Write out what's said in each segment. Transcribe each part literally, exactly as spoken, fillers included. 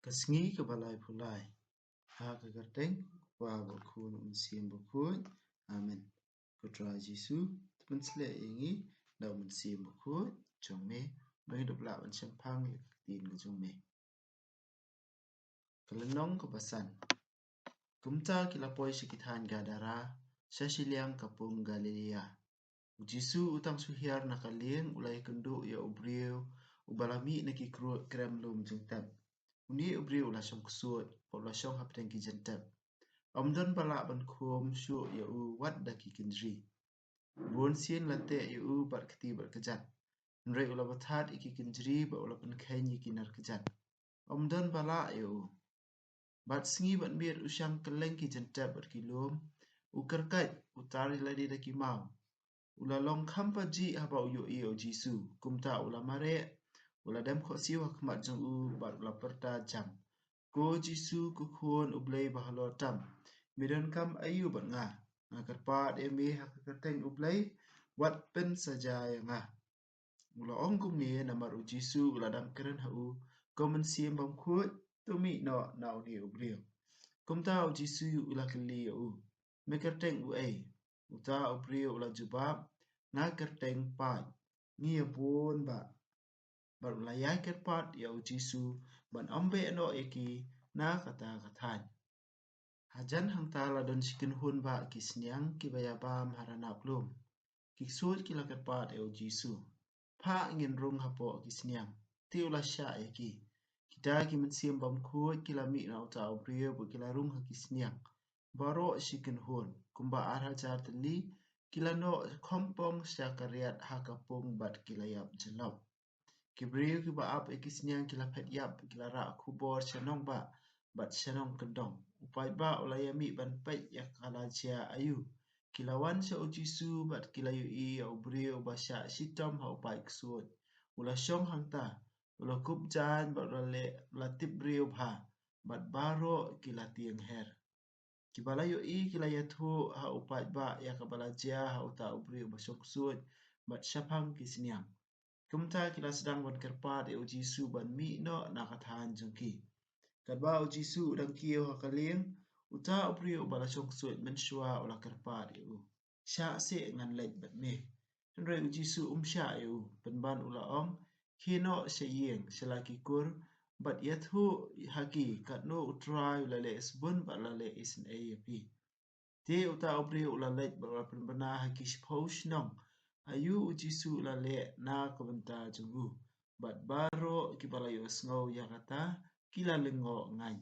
Ka sngi kaba laiphew lai. Ha ka kyrteng u Kpa bad u Khun bad u Mynsiem Bakhuid. Amen. Ko Trai Jisu, to pynshlur ïa ngi da u Mynsiem Bakhuid jong me, ba ngin ïoh lah ban shemphang ïa ka ktien ka jong me. Ka lynnong kaba san. Kumta ki la poi sha ki thaiñ Gadara, sha shiliang ka pung Galilaia. U Jisu u tang shu hiar na ka lieng, u la ïakynduh ïa u briew uba la mih na ki kru-, krem lum jingtep. Une u briew u la shong ksuid, bad u la shong hapdeng ki jingtep. Ym don ba lah ban khum shuh ïa u wat da ki kynjri. Bun sien la teh ïa u bad kti bad kjat. Hynrei u la bathat ïa ki kynjri bad u la pynkheiñ ïa ki nar kjat. Ym don ba lah ïa u. Bad sngi bad miet u shang kylleng ki jingtep bad ki lum. U kyrkait, u tar ïa lade da ki maw. U la long kham pajih haba u ïohi ïa u Jisu. Kumta u la mareh, u la dem khohsiew ha khmat jong u bad u la pyrta jam. Ko Jisu, ko Khun u Blei ba halor tam, me donkam aïu bad nga? Nga kyrpad ïa me ha ka kyrteng u Blei, wat pynsajia ïa nga. U la ong kumne namar u Jisu u la dang kren ha u, ko Mynsiem Bakhuid, to mih noh na une u briew. Kumta u Jisu u la kylli ïa u, me kyrteng uei? Uta u briew u la jubab, nga kyrteng Paid, ngi ïa bun bah. Bad u la ïai kyrpad ïa u Jisu ban ym beh noh ïa ki na kata ka thaiñ. Hajan hangta la don shi kynhun bah ki sniang kiba ïa bam ha ranab lum. Ki ksuid ki la kyrpad ïa u Jisu, phah ngin rung hapoh ki sniang. Te u la shah ïa ki. Kita ki mynsiem bymkhuid ki la mih na uta u briew bad ki la rung ha ki sniang. Baroh shi kynhun, kumba ar hajar tylli, ki la noh khongpong sha ka riat ha ka pung bad ki la ïap jyllop. Ki briew kiba ap ïa ki sniang ki la phet ïap, ki la rah khubor sha nongbah bad sha nongkyndong. U paidbah u la ïa mih ban peit ïa ka la jia aïu. Ki la wan sha u Jisu bad ki la ïohi ïa u briew ba shah shitom ha u paid ksuid. U la shong hangta, u la kup jaiñ bad u la leh, u la tip briew bha, bad baroh ki la tieng her. Kiba la ïohi ki la ïathuh ha u paidbah ïa kaba la jia ha uta u briew ba shong ksuid bad shaphang ki sniang. Kumta ki la sdang ban kyrpad ïa u Jisu ban mih noh na ka thaiñ jong ki. Katba u Jisu u dang kiew ha ka lieng, uta u briew uba la shong ksuid mynshuwa u la kyrpad ïa u, shah seh ngan leit bad me. Hynrei u Jisu um shah ïa u, pynban u la ong, khie noh sha ïing sha la ki kur bad ïathuh ha ki katno u Trai u la leh isynei bad la leh isynei ïa phi. Te uta u briew u la leit bad u la pynbna ha ki shiphew shnong aïu u Jisu u la leh na ka bynta jong u. Bad baroh kiba la ïohsngew ïa kata ki la lyngngoh ngaiñ.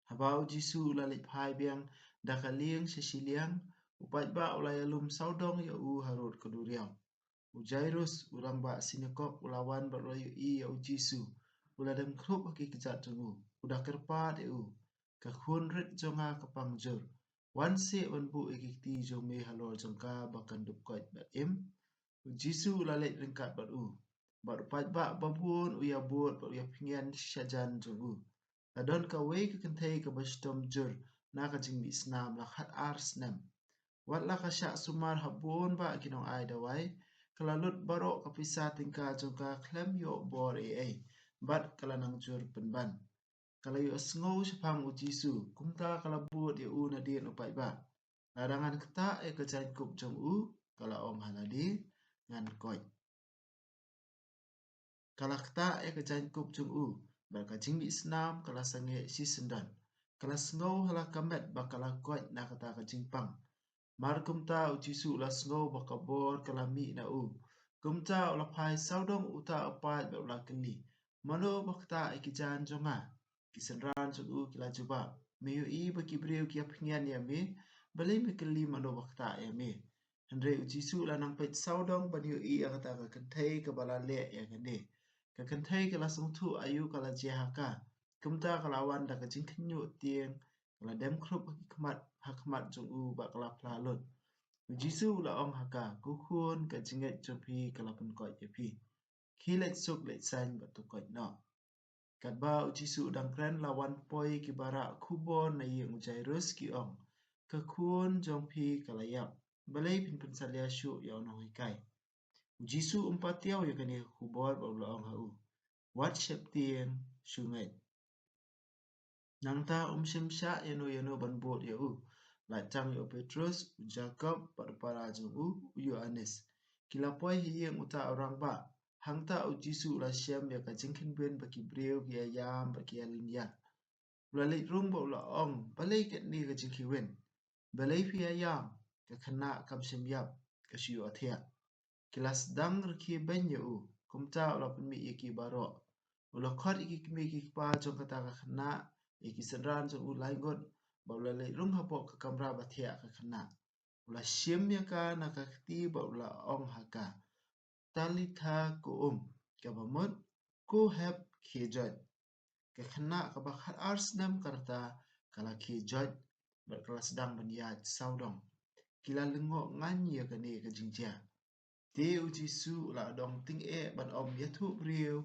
Haba u Jisu u la leit phai biang da ka lieng sha shiliang, u paidbah u la ïalum sawdong ïa u harud ka duriaw. U Jairus, u rangbah synagog, u la wan bad u la ïohi ïa u Jisu, u la dem khrup ha ki kjat jong u, u da kyrpad ïa u, ka khunrit jong nga ka pang jur. Wan seh ban buh ïa ki kti jong me halor jong ka ba kan dup koit bad im. U Jisu u la leit ryngkat bad u, bad u paidbah babun u ïa bud bad u ïa phngïan shajan jong u. La don kawei ka kynthei kaba shitom jur na ka jingmih snam la khat ar snem. Wat la ka shah sumar ha bun bah ki nongai dawai, ka la lut baroh ka pisa tyngka jong ka khlem ïoh bor ei ei, bad ka la nang jur pynban. Ka la ïohsngew shaphang u Jisu, kumta ka la bud ïa u nadien u paidbah. Lada ngan ktah ïa ka jaiñkup jong u, ka la ong ha lade, ngan koit. Ka la ktah ïa ka jaiñkup jong u, bad ka jingmih snam ka la sangeh shisyndon. Ka la sngew ha la ka met ba ka la koit na kata ka jingpang. Mar kumta u Jisu u la sngew ba ka bor ka la mih na u. Kumta u la phai sawdong uta u paid bad u la kylli, mano ba ktah ïa ki jaiñ jong nga? Ki synran jong u ki la jubab, me ïohi ba ki briew ki ïa phngïan ïa me, balei me kylli mano ba ktah ïa me? Hynrei u Jisu u la nang peit sawdong ban ïohi ïa kata ka kynthei kaba la leh ïa kane. Ka kynthei ka la sngewthuh aïu ka la jia ha ka. Kumta ka la wan da ka jingkhynñiuh tieng, ka la dem khrup ha ki khmat, ha khmat jong u bad ka la phla lut. U Jisu u la ong ha ka, ko khun, ka jingngeit jong phi ka la pynkoit ïa phi. Khie leit suk leit saiñ bad to koit noh. Katba u Jisu u dang kren la wan poi kiba rah khubor na ïing u Jairus ki ong, ka khun jong phi ka la ïap. Balei phin pynsalia shuh ïa u nonghikai? U Jisu um patiaw ïa kane ka khubor bad u la ong ha u, wat sheptieng shu ngeit. Nangta um shym shah ïano ïano ban bud ïa u, la tang ïa u Petrus, u Jakob bad u para jong u, u Ïoannis. Ki la poi ha ïing uta u rangbah. Hangta u Jisu u la shem ïa ka jingkhynbit ba ki briew ki ïa ïam bad ki ïa lynñiar. U la leit rung bad u la ong, balei katne ka jingkhawin? Balei phi ïa ïam? Ka khynnah kam shym ïap, ka shu ïohthiah. Ki la sdang rkhie beiñ ïa u, kumta u la pynmih ïa ki baroh. U la khot ïa ki kmie ki kpa jong kata ka khynnah, ïa ki synran jong u laingut, bad u la leit rung hapoh ka kamra ba thiah ka khynnah. U la shim ïa ka na ka kti bad u la ong ha ka, Talitha koum, kaba mut, ko hep, khie joit. Ka khynnah kaba khatar snem ka rta, ka la khie joit bad ka la sdang ban ïaid sawdong. Ki la lyngngoh ngan ïa kane ka jingjia. Te u Jisu u la dong tyngeh ban ym ïathuh briew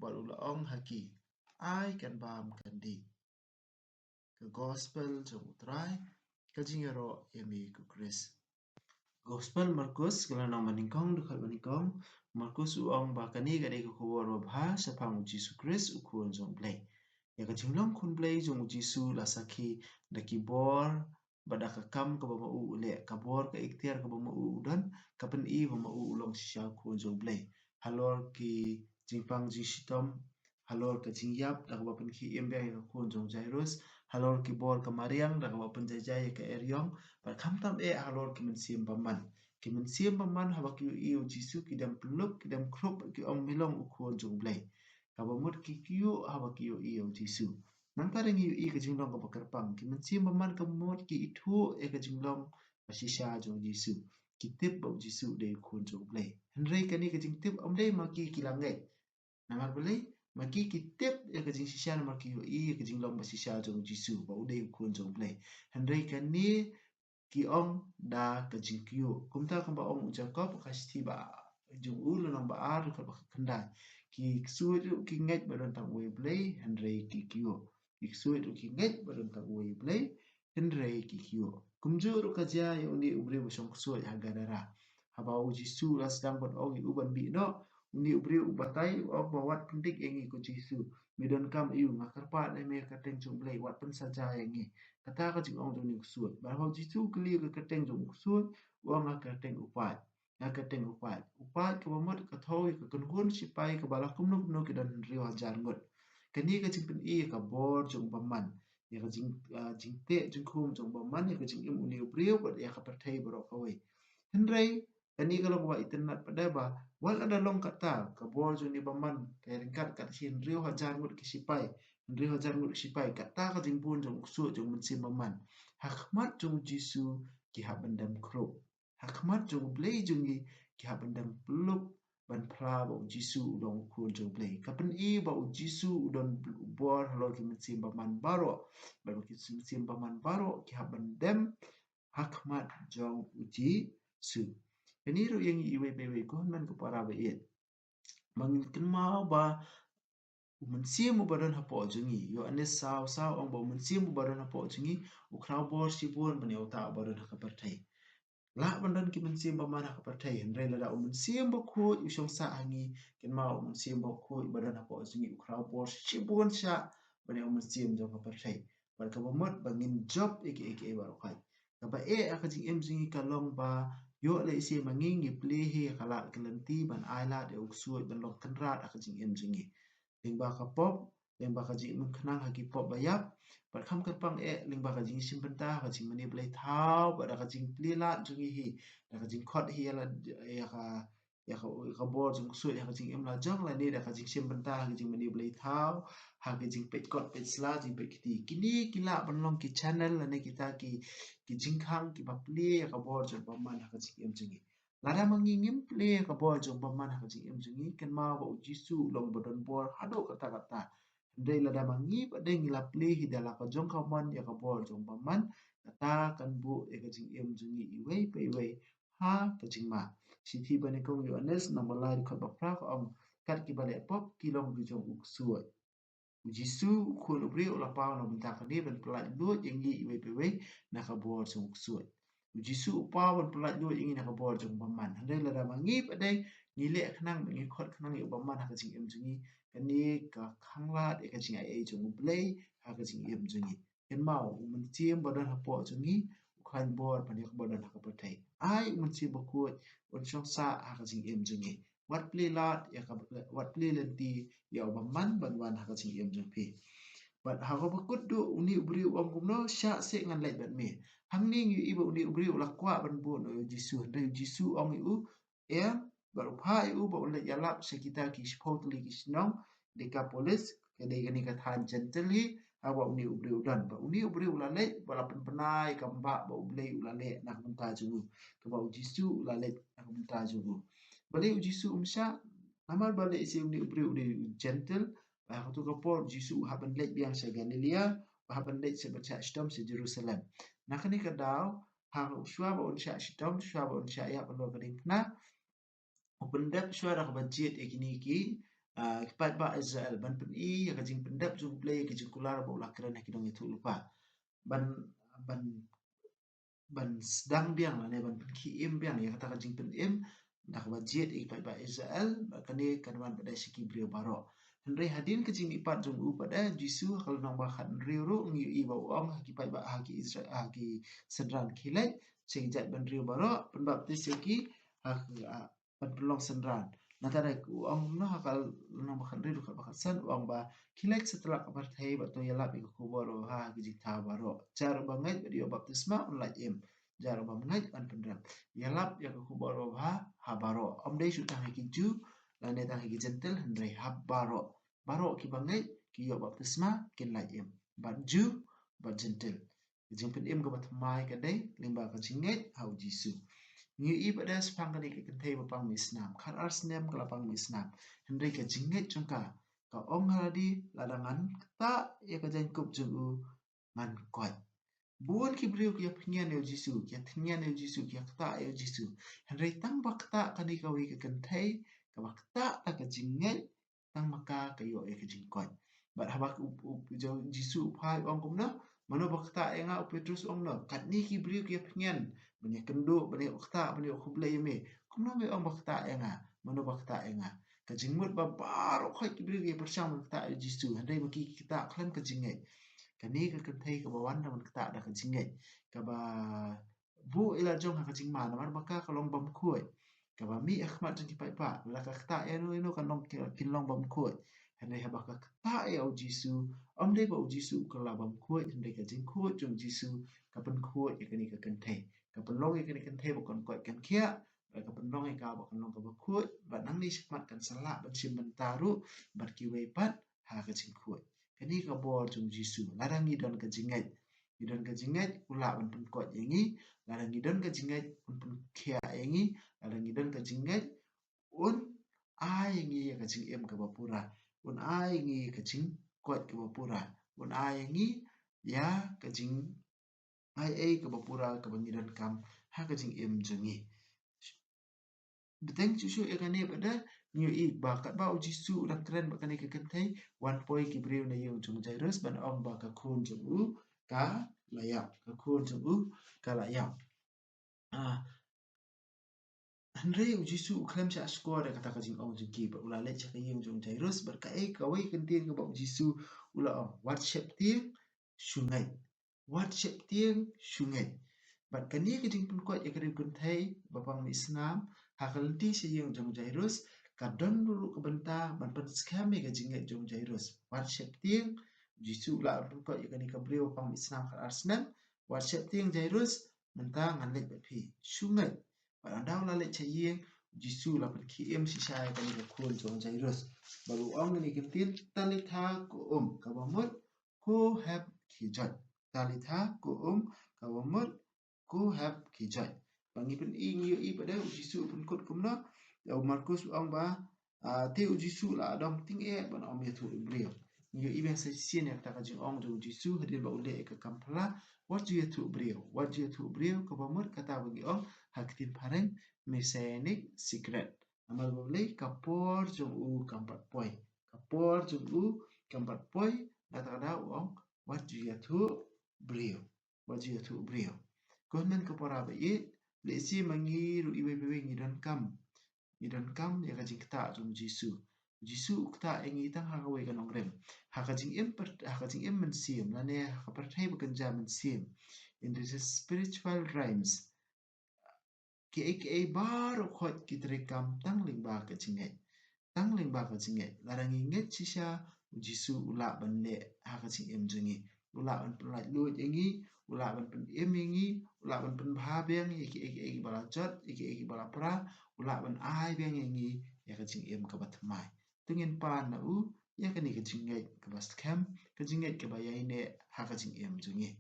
bad u la ong ha ki, ai kan bam kan dih. Ka Gospel jong u Trai. Ka jingïaroh ïa me ko Khrist. Gospel Markus, ka lynnong banyngkong, dkhot banyngkong. Markus u ong ba kane ka dei ka khubor babha shaphang u Jisu Khrist u Khun jong u Blei. Ïa ka jinglong khun Blei jong u Jisu la sakhi da ki bor bad da ka kam kaba ma u u leh, ka bor ka iktiar kaba ma u u don, ka pyni ba ma u u long shisha u Khun jong u Blei. Halor ki jingpang jingshitom, halor ka jingïap da kaba pynkhie im biang ïa ka khun jong u Jairus, halor ki bor ka mariang da kaba pynjaijai ïa ka eriong, bad khamtam eh halor ki mynsiem bymman. Ki mynsiem bymman haba ki ïohi ïa u Jisu ki dem pyllup, ki dem khrup, ki ong, me long u Khun jong u Blei. Kaba mut ki kyiuh haba ki ïohi ïa u Jisu. Nangta ngi ïohi ka jinglong kaba kyrpang, ki mynsiem bymman ka mut ki ithuh ïa ka jinglong ba shisha jong u Jisu. Ki tip ba u Jisu u dei u Khun jong u Blei. Hynrei kane ka jingtip ym dei ma ki ki la ngeit. Namar balei? Ma ki ki tip ïa ka jingshisha namar ki ïohi ïa ka jinglong ba shisha jong u Jisu ba u dei u Khun jong u Blei. Hynrei kane ki ong da ka jingkyiuh. Kumta kumba ong u Jakob ha ka shithi ba jong u lynnong ba ar dkhot ba khyndai. Ki ksuid ruh ki ngeit ba don tang uwei u Blei, hynrei ki kyiuh. Ki ksuid ruh ki ngeit ba don tang uwei u Blei, hynrei ki kyiuh. Kumjuh ruh ka jia ïa une u briew ba shong ksuid ha Gadara. Haba u Jisu u la sdang ban ong ïa u ban mih noh, une u briew u batai, u ong ba wat pyndik ïa ngi ko Jisu. Me donkam aïu, nga kyrpad na me ha ka kyrteng jong u Blei, wat pynsaja ïa ngi. Kata ka jingong jong une u ksuid. Bad haba u Jisu u kylli ïa ka kyrteng jong u ksuid, u ong ha ka kyrteng u paid. Ha ka kyrteng u paid. U paid kaba mut ka thew ïa ka kynhun sipai kaba la kumno kumno ki don hynriew hajar ngut. Kane ka jingpyni ïa ka bor jong u bymman. Ïa ka jing, ah, jingteh jingkhum jong u bymman, ïa ka jingim une u briew bad ïa ka pyrthei baroh kawei. Hynrei kane ka long kaba itynnad pat de ba wat lada long kata, ka bor jong une u bymman ka ryngkat kat shi hynriew hajar ngut ki sipai, hynriew hajar ngut ki sipai, kata ka jingbun jong u ksuid jong u mynsiem bymman. Ha khmat jong u Jisu ki hap ban dem khrup. Ha khmat jong u Blei jong ngi ki hap ban dem pyllup ban phla ba u Jisu u long u Khun jong u Blei. Ka pyni ba u Jisu u don bor halor ki mynsiem bymman baroh. Bad ba ki mynsiem bymman baroh ki hap ban dem ha khmat jong u Jisu. Kane ruh ïa ngi iwei pa iwei ko hynmen ko para ba ïeit. Ba ngin kynmaw ba u mynsiem uba don hapoh jong ngi. Ïoannis saw saw ong ba u mynsiem uba don hapoh jong ngi u khraw bor shibun ban ïa uta uba don ha ka pyrthei. Lah ban don ki mynsiem bymman ha ka pyrthei, hynrei lada u Mynsiem Bakhuid u shong sah ha ngi, kynmaw u Mynsiem Bakhuid ba don hapoh jong ngi u khraw bor shibun shah ban ïa u mynsiem jong ka pyrthei. Bad kaba mut ba ngin jop ïa kiei kiei baroh. Kaba eh ha ka jingim jong ngi ka long ba ïoh lehse ma ngi ngi plie hi ha ka lad ka lynti ban ailad ïa u ksuid ban long kynrad ha ka jingim jong ngi. Lyngba ka pop, lyngba ka jingim khnang ha ki pop ba ïap, bad kham kyrpang eh lyngba ka jingshim bynta ha ka jingmane blei thaw, bad da ka jingplie lad jong ngi hi, da ka jingkhot hi ïa la, ïa ka, ïa ka, ïa ka bor jong u ksuid ha ka jingim la jong, lane da ka jingshim bynta ha ka jingmane blei thaw, ha ka jingpeit kot peit sla, jingpeit kti. Kine ki lah ban long ki channel lane kita ki, ki jingkhang kiba plie ïa ka bor jong u bymman ha ka jingim jong ngi. Lada ma ngi ngim plie ïa ka bor jong u bymman ha ka jingim jong ngi, kynmaw ba u Jisu u long ba don bor haduh katta katta. Hynrei lada ma ngi pat de ngi la plie hi da la ka jong ka mon ïa ka bor jong u bymman, kata kan buh ïa ka jingim jong ngi iwei pa iwei ha ka jingma. Shithi banyngkong Ïoannis namba lai dkhot ba phra ka ong, kat kiba leh pop ki long ki jong u ksuid. U Jisu u Khun u briew u la paw na ka bynta kane ban pyllait luid ïa ngi iwei pa iwei na ka bor jong u ksuid. U Jisu u paw ban pyllait luid ïa ngi na ka bor jong u bymman. Hynrei lada ma ngi pat de ngi leh khnang, ngi khot khnang ïa u bymman ha ka jingim jong ngi, kane ka khanglad ïa ka jingaiei jong U Blei ha ka jingim jong ngi. Kynmaw, U Mynsiem ba don hapoh jong ngi u khlaiñ bor ban ïa kaba don ha ka pyrthei. Ai U Mynsiem Bakhuid un shong sah ha ka jingim jong ngi. Wat plie lad ïa ka, wat plie lynti ïa u bymman ban wan ha ka jingim jong phi. Bad ha kaba kut duh une u briew u ong kumno, shah seh ngan leit bad me. Hangne ngi ïohi ba une u briew u la kwah ban bud noh ïa U Jisu, hynrei U Jisu u ong ïa u, em, bad u phah ïa u ba un leit ïalap sha kita ki shiphew tylli ki shnong Dekapolis, ka dei kane ka thaiñ Jentil hi, ha ba une u briew u don. Bad une u briew u la leit, ba la pynbna ïa ka mbah ba U Blei u la leh na ka bynta jong u, kaba U Jisu u la leit na ka bynta jong u. Balei U Jisu um shah? Namar ba lehse une u briew u dei u Jentil, bad ha kato ka por U Jisu u hap ban leit biang sha Galilea, u hap ban leit sha ban shah shitom sha Jerusalem. Na kane ka daw, ha shuwa ba un shah shitom, shuwa ba un shah ïap halor ka diengphna, u pyndep shuwa da kaba jied ïa kine ki, ah, ki paidbah Israel, ban pyni ïa ka jingpyndep jong U Blei ïa ka jingkular ba u la kren ha ki nongïathuhlypa. Ban, ban, ban sdang biang lane ban pynkhie im biang ïa kata ka jingpynim da kaba jied ïa ki paidbah Israel, bad kane kan wan pat de sha ki briew baroh. Hynrei hadien ka jingmihpat jong u pat de, Jisu ha ka lynnong ba khathynriew ruh ngi ïohi ba u ong ha ki paidbah, ha ki Israel, ha ki synran, khie leit sha ki jaitbynriew baroh, pynbaptis ïa ki, ha, ha, ban pynlong synran. Nangta de u ong noh ha ka lynnong ba khathynriew, dkhot ba khatsan, u ong ba, khie leit satlak ka pyrthei bad to ïalap ïa ka khubor babha ha ki jingthaw baroh. Jar uba ngeit bad ïoh baptisma un lait im. Jar uba ym ngeit un pynrem. Ïalap ïa ka khubor babha ha baroh. Ym dei shuh tang ha ki Jiw lane tang ha ki Jentil, hynrei ha baroh. Baroh kiba ngeit, ki ïoh baptisma, kin lait im. Bad Jiw bad Jentil. Ka jingpynim kaba thymmai ka dei lyngba ka jingngeit ha U Jisu. Ngi ïohi pat de shaphang kane ka kynthei ba pang mih snam, khatar snem ka la pang mih snam. Hynrei ka jingngeit jong ka, ka ong ha lade, lada ngan ktah ïa ka jaiñkup jong u, ngan koit. Bun ki briew ki ïa pynïeng ïa U Jisu, ki ïa pynïeng ïa U Jisu, ki ïa ktah ïa U Jisu. Hynrei tang ba ktah kane kawei ka kynthei, kaba ktah da ka jingngeit, tang ma ka ka ïoh ïa ka jingkoit. Bad haba u, u, u Jisu u phah u ong kumno, mano ba ktah ïa nga, u Petrus u ong kumno, katne ki briew ki ïa pynïeng, ban ïa kynduh, ban ïa ktah, ban ïa khublei ïa me. Kumno me ong ba ktah ïa nga, mano ba ktah ïa nga. Ka jingmut ba baroh khoit ki briew ki ïa pyrshang ban ktah ïa U Jisu, hynrei ma ki ki ktah khlem ka jingngeit. Kane ka kynthei kaba wan da ban ktah da ka jingngeit, kaba buh ïa la jong ha ka jingma, namar ba ka ka long bymkhuid. Kaba mih ha khmat jong ki paidbah, la ka ktah ïano ïano kan long ki, kin long bymkhuid. Hynrei haba ka ktah ïa U Jisu, ym dei ba U Jisu ka la bymkhuid, hynrei ka jingkhuid jong U Jisu ka pynkhuid ïa kane ka kynthei. Ka pynlong ïa kane ka kynthei ba kan koit kan khiah, bad ka pynlong ïa ka ba kan long kaba khuid, bad nangne shakhmat kan sa lah ban shim bynta ruh bad kiwei pat ha ka jingkhuid. Kane ka bor jong U Jisu, lada ngi don ka jingngeit. Ngi don ka jingngeit, u lah ban pynkoit ïa ngi, lada ngi don ka jingngeit, un pynkhiah ïa ngi, lada ngi don ka jingngeit, un ai ïa ngi ïa ka jingim kaba pura, un ai ïa ngi ïa ka jingkoit kaba pura, un ai ïa ngi ïa ka jingaiei kaba pura kaba ngi donkam ha ka jingim jong ngi. Bteng shuh shuh ïa kane pat de, ngi ïohi ba katba U Jisu u dang kren bad kane ka kynthei, wan poi ki briew na ïing jong u Jairus ban ong ba ka khun jong u ka la ïap, ka khun jong u ka la ïap. Ah, hynrei U Jisu u khlem shah shkor ïa kata ka jingong jong ki, bad u la leit sha ka ïing jong u Jairus, bad kaei kawei ka kyntien kaba U Jisu u la ong, wat sheptieng, shu ngeit. Wat sheptieng, shu ngeit. Bad kane ka jingpynkoit ïa ka briew kynthei ba pang mih snam ha ka lynti sha ïing jong u Jairus, ka don ruh ka bynta ban pynskhem ïa ka jingngeit jong u Jairus. Wat sheptieng, U Jisu u la pynkoit ïa kane ka briew ba pang mih snam khatar snem, wat sheptieng Jairus, mynta ngan leit bad phi. Shu ngeit. Bad ynda u la leit sha ïing, U Jisu u la pynkhie im shisha ïa kane ka khun jong u Jairus. Bad u ong kane ka kyntien, Talitha koum, kaba mut, ko hep khie joit. Talitha koum, kaba mut, ko hep khie joit. Ba ngi pyni, ngi ïohi pat de U Jisu u pynkut kumno. Ïa u Markus u ong ba, ah, te U Jisu u la dong tyngeh ban ym ïathuh briew. Ngi ïohi biang sa shisien ïa kata ka jingong jong U Jisu hadien ba u leh ïa ka kam phylla, wat ju ïathuh briew, wat ju ïathuh briew, kaba mut kata ba ngi ong ha ka ktien phareng messianic secret. Namar balei? Ka por jong u kam pat poi. Ka por jong u kam pat poi, na kata ka daw u ong, wat ju ïathuh briew. Wat ju ïathuh briew. Ko hynmen ko para ba ïeit, lehse ma ngi ruh iwei pa iwei ngi donkam, ngi donkam ïa ka jingktah jong U Jisu. U Jisu u ktah ïa ngi tang ha kawei ka nongrim. Ha ka jingim per-, ha ka jingim mynsiem, lane ha ka pyrthei ba kynja mynsiem. In the spiritual realms, kiei kiei baroh khoit ki treikam tang lyngba ka jingngeit. Tang lyngba ka jingngeit. Lada ngi ngeit shisha, u Jisu u lah ban leh ha ka jingim jong ngi. U lah ban pynlait luid ïa ngi, u lah ban pynim ïa ngi, u lah ban pynbha biang ïa kiei kiei kiba la jot, ïa kiei kiba la pra, u lah ban ai biang ïa ngi ïa ka jingim kaba thymmai. To ngin pan na u ïa kane ka jingngeit kaba skhem, ka jingngeit kaba ïaineh ha ka jingim jong ngi.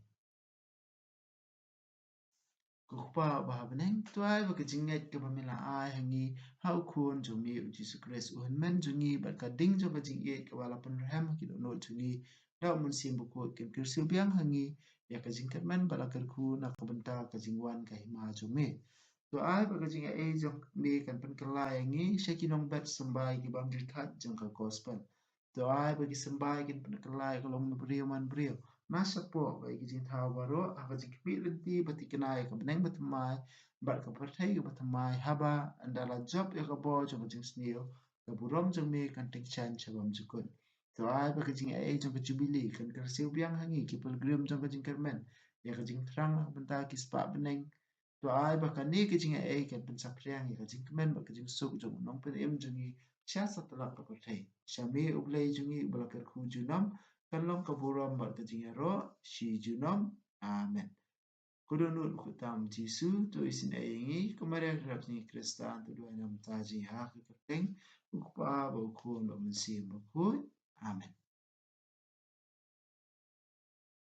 Ko Kpa ba ha bneng, to ai ba ka jingngeit kaba me la ai ha ngi ha u Khun jong me u Jisu Khrist, u Hynmen jong ngi, bad ka ding jong ka jingïeit kaba la pynrhem ha ki dohnud jong ngi da u Mynsiem Bakhuid, kin kyrsiew biang ha ngi ïa ka jingkyrmen ba la kyrkhu na ka bynta ka jingwan ka hima jong me. To ai ba ka jingaiei jong me kan pynkylla ïa ngi sha ki nongbet symbai kiba ym jylliew jong ka gospel. To ai ba ki symbai kin pynkylla ïa ka longbriew manbriew na shapoh ba ïa ki jingthaw baroh, ha ka jingkhmih lynti ba thikna ïa ka bneng bathymmai bad ka pyrthei kaba thymmai, haba ynda la jop ïa ka bor jong ka jingsniew, ka burom jong me kan tyngshaiñ sha bymjukut. To ai ba ka jingaiei jong ka Jubili kan kyrsiew biang ha ngi ki pilgrim jong ka jingkyrmen ïa ka jingthrang na ka bynta ki spah bneng. To ai ba kane ka jingaiei kan pynsaphriang ïa ka jingkmen bad ka jingsuk jong u Nongpynim jong ngi sha satlak ka pyrthei. Sha me U Blei jong ngi uba la kyrkhu junom, kan long ka burom bad ka jingïaroh shi junom. Amen. Ko dohnud u khyllipmat Jisu, to isynei ïa ngi. Ko Maria ka Khristan, to duwai namar jong ngi ha ka kyrteng u Kpa bad u Khun bad u Mynsiem Bakhuid. Amen.